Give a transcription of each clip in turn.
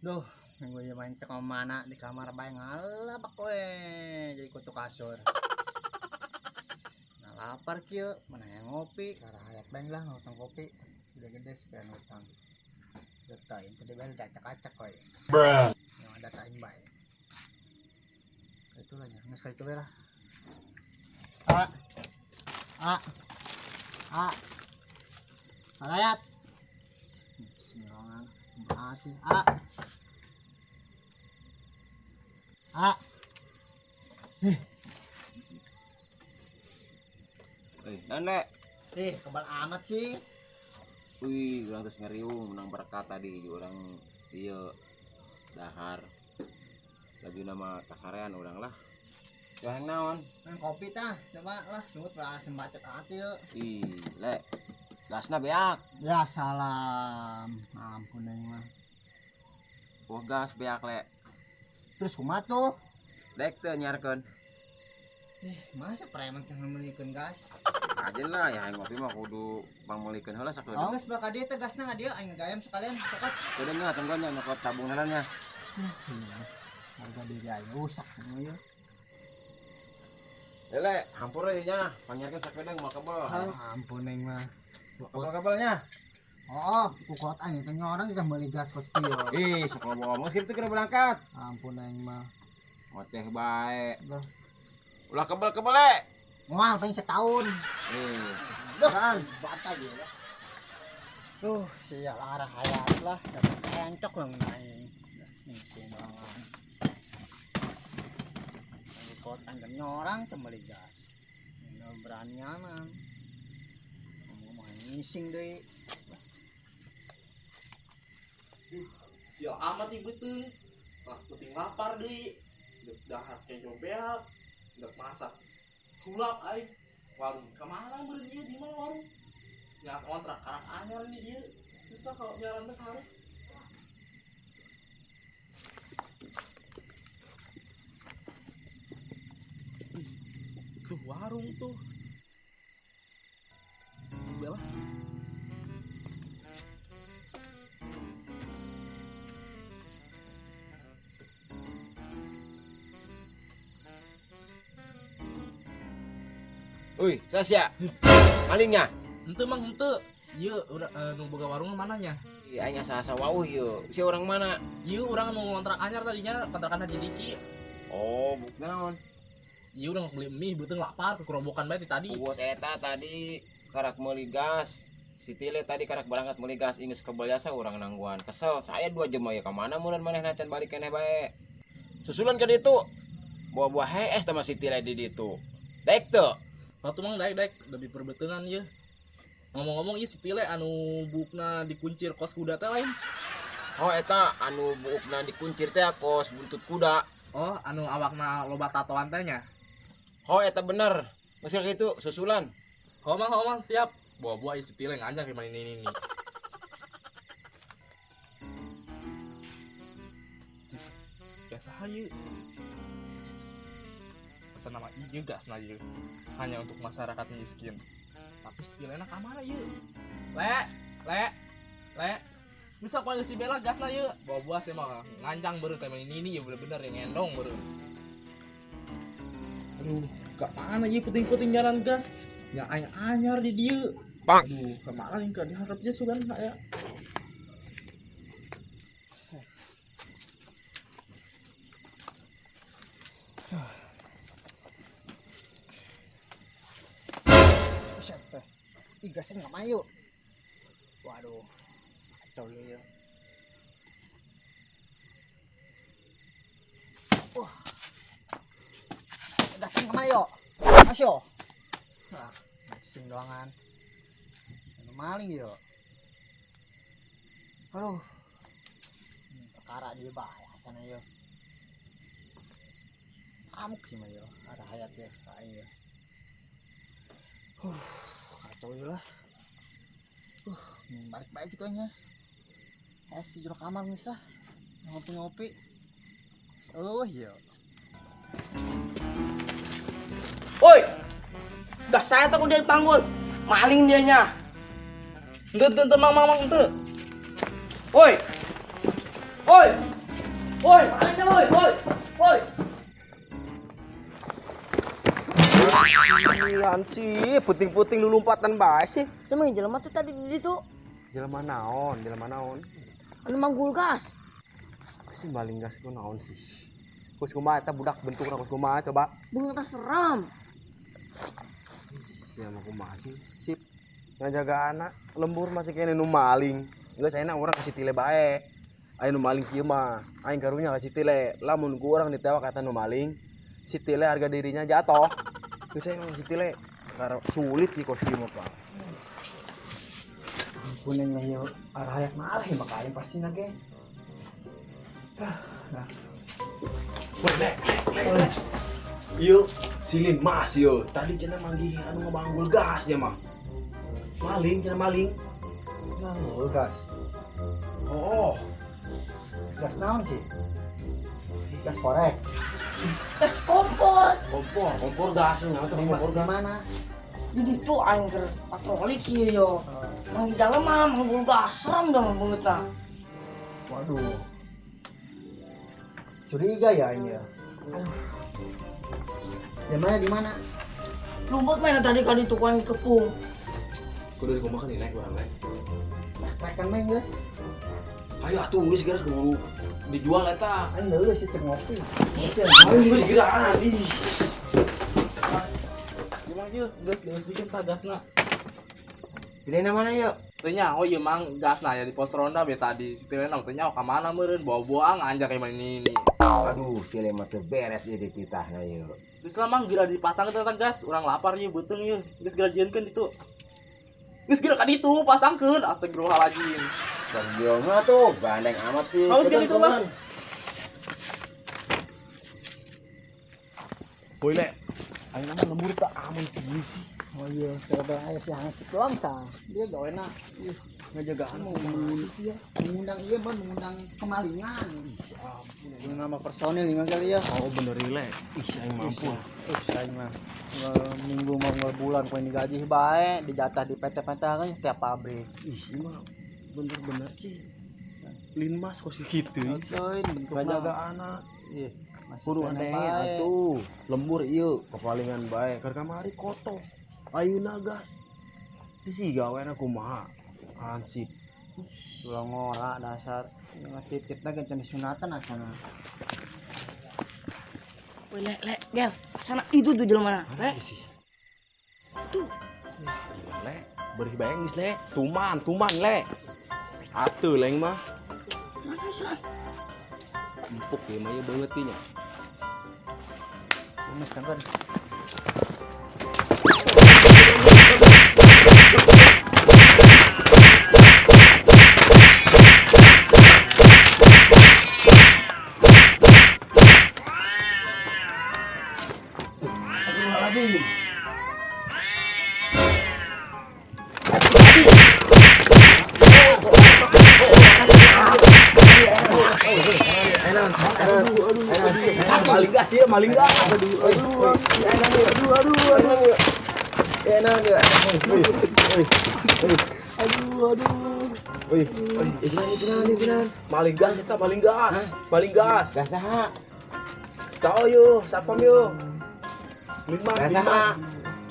Duh, minggu ieu main teh mana di kamar bae ngalabak we jadi kutu kasur. Nah, lapar kieu, mana yang ngopi, karena hayat bae lah ngutang kopi. Udah gede supaya ngutang. Data ini tadi bae udah acak-acak we. Bruh. Yang ada tain bae. Itulah nya, geus ka itu bae lah. A. A. A. Arayat. Sirongan. Berarti A. A. Nenek. Kebal amat sih. Wih, urang geus ngeriung menang berkat tadi urang ieu dahar. Lagi nama kasarean urang lah. Yang naon? Nang kopi tah, coba lah sungut lah sembacet ati yeuh. Ih, le. Gasna beak. Ya salam. Ampun aing mah. Wah, gas beak le. Terus kumaha tuh? Dek teu nyiarkeun. Masa preman teh meulikeun gas? Ajen lah, ya aing ngopi mah kudu pangmeulikeun heula sakedeung. Oh, geus bakal dieu teh gasna nga dieu aing ngegayam sekalian sokot. Kudu nya tungguan nya nyokot tabung heula nya. Harga diri aing rusak ieu. Lele, hampur euy nya, pangnyiarkeun sakedeung moal kebel. Ampun aing mah. Kebel-kebelnya. Oh, kukot aing teh nyorang kita meuli gas kos kieu. Ih, sok ngomong geus kitu kira berangkat. Ampun aing mah. Ngoteh bae. Ulah kebel-kebel le. Moal paling setahun. Duh, bata ieu lah. Tuh, sial arah hayat lah, dapat encok lah aing. Nih sih doang. Kukot aing nyorang teh meuli gas. Beranianan. Ngomong ngising deui. Sial amat ibu tuh. Lah penting lapar deui. Dek dahar kejo beak, dek masak. Hulap aing. Warung kemana beureun ieu di mana warung? Nya kontrak karang anyar nih ieu. Bisa kalau jalan teh hareup. Tuh warung tuh. Bela. Uy, Sasya. Malingnya. Henteu mang henteu. Ieu urang nu boga warung mananya? Iya, aing asa-asa wauh ieu. Si orang mana? Ieu urang nu ngontrak anyar tadinya, kontrakan Haji Diki. Oh, buk naon? Ieu urang beli mie beuteung lapar kekerobokan bae ti tadi. Bos eta tadi karak meuli gas. Si Tile tadi karak berangkat meuli gas ingus kebel jasa urang nangguan. Kesel, saya 2 jam aya ka mana meureun manehna can balik keneh bae. Susulan ka ditu. Buah-buah hees teh si Tile di ditu. Daek teu? Waktu mang daek-daek lebih perbetengan ieu. Ngomong-ngomong ieu si Tile anu buukna dikuncir kos kuda teh lain. Oh eta anu buukna dikuncir teh kos buntut kuda. Oh anu awakna loba tatoan teh nya. Oh eta bener. Geus kitu susulan. Ho mang siap. Buah-buah ieu si Tile nganjang ke mana ini ini. Biasa ieu. Pesan nama ieu gasna ieu. Hanya untuk masyarakat miskin. Tapi stilena ka mana ieu? Le, le, le. Bisa kuali si Bella gasna ieu. Bawa-buah sih mah nganjang beureum teh ini ieu bener-bener yang ngendong beureum. Aduh, ka mana ieu puting-puting jalan gas? Nya aing anyar di dieu. Bang. Aduh, ka mana yang ka diharapnya sugan aya. Ih, gasnya nggak mayu. Waduh, kacau ya. Wah, gasnya nggak mayu. Masyo. Nah, sing doangan. Maling yo. Aduh, perkara dia bahaya sana yo. Amuk sih mah yo, ada hayat ya, kain yo. Kacau yo lah. Balik-balik gitu aja. Si jero kamar geus lah. Ngopi-ngopi. Oh yo. Woi. Gas saya takut dia dipanggul. Maling dianya. Henteu henteu mang mang henteu. Woi. Woi. Woi, malingnya woi, woi. Woi. Ian sih, puting-puting lu lompatan bae sih. Cuma jelema tuh tadi di ditu. Jelema naon, jelema naon? Anu manggul gas. Si maling gas ku naon sih? Kus kumaha eta budak bentukna kus kumaha coba? Beungeutna seram. Sia mah kumaha sih? Sip. Ngajaga anak lembur masih kene nu maling. Geus ayeuna urang kasih tile bae. Aya nu maling kieu mah, aing karunya kasih tile. Lamun ku urang ditewak kata nu maling, si tile harga dirinya jatuh. Geus aing si tile karena sulit di kos kieu mah, Pak. Ampun aing mah ieu arah hayat malah ya maka aing pasti nage. Nah. Woi, le, le, le. Ieu silin mas ieu. Tadi cenah manggih anu ngabanggul gas dia mah. Maling cenah maling. Manggul gas. Oh. Gas naon sih? Gas korek. Gas kompor. Kompor, kompor gas nya teh kompor gas. Mana? Jadi tuh aing keur patroli kieu yo. Manggih dalam mah manggul gas serem dong beungeutna. Waduh. Curiga ya ini ya. Di mana di mana? Lumput mana tadi kali itu aing dikepung. Kudu dikumaha nih lek urang lek. Rekan main guys. Ayo atuh geus geura kudu dijual eta. Aing leuleus sih teu ngopi. Ayo geus geura ih. Gimana ieu geus dieusikeun ta gasna. Pilihna mana yuk? Teu nyaho ieu mang gasna aya di pos ronda be tadi. Si Tile teu nyaho ka mana meureun bawa-buang anjak ieu mah ini. Aduh, Tile mah teu beres ieu dititahna ieu. Geus lah mang geura dipasang eta gas, urang lapar ieu beuteung ieu. Geus geura jieunkeun ditu. Geus geura ka ditu pasangkeun astagfirullahaladzim. Berdioma tuh, gandeng amat sih. Haus kan itu mah. Woi le, aing mah lembur tak aman kieu sih. Oh iya, coba ayo si hansip doang tah. Dia gawe na. Ih, ngajagaan mau mengundang iya mah mengundang kemalingan. Ih, ampun. Ini nama personil nih kali ya. Oh bener le. Ih, aing mampu. Ih, aing mah minggu mau bulan ku digaji bae, dijatah di PT-PT kan tiap pabrik. Ih, mah bener-bener sih. Linmas kok sih gitu. Ngajaga anak. Ih, kudu aneh atuh. Lembur ieu kepalingan bae. Keur kamari koto. Ayeuna gas. Di gawena kumaha? Hansip. Ulah ngora dasar. Ngatitipna ge can disunatan asana. Woi le, le, gel, asana itu tuh jelema mana? Le. Sih. Tuh. Le, berih bae geus le. Tuman, tuman le. Atuh leng mah. Sana, sana. Empuk ya mah ieu beungeut nya. Geus kan. Maling gas ya, maling gas. Aduh, aduh, aduh, aduh, aduh. Enak ya. Aduh, aduh. Wih, gimana? Maling gas eta, maling gas. Maling gas. Gas saha? Tahu yo, satpam yo. Lima, gas saha?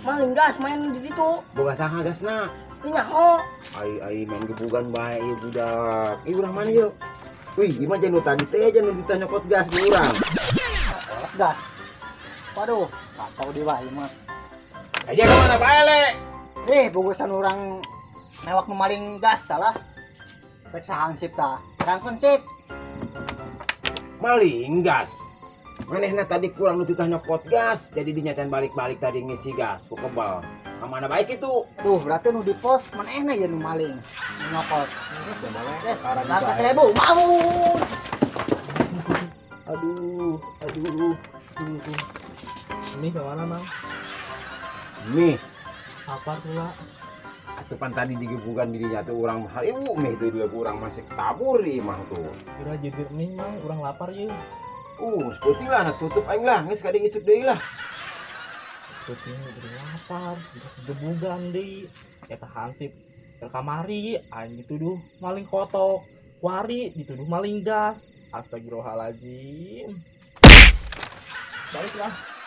Maling gas main di ditu. Boga saha gasna? Nyaho. Ai ai main gebugan bae ieu budak. Ih urang mana yo? Wih, gimana jangan tadi teh jangan ditanya nyokot gas ku urang. Gas. Waduh, kacau di wae mah. Aja ka mana bae le? Bungkusan urang mewak memaling gas tah lah. Rek sahangsip tah. Terangkeun sip. Maling gas. Manehna tadi kurang nu titah nyokot gas, jadi dinyacan balik-balik tadi ngisi gas ku kebal. Ka mana baik itu? Tuh, berarti nu di pos manehna ya nu maling. Nu nyokot. Terus, 100.000 mau. Aduh, aduh, aduh. Ini ke mana, Mang? Nih. Apa pula? Atuh pan tadi digebukan dirinya tuh orang mahal ibu mih itu dua orang masih tabur di imah tuh. Udah jadi mie, Mang, orang lapar ye. Seperti lah tutup aing lah, geus kadang isuk deui lah. Puting udah lapar, gebugan deui. Eta hansip keur kamari aing dituduh maling kotok, wari dituduh maling gas. Astagfirullahaladzim. Baiklah.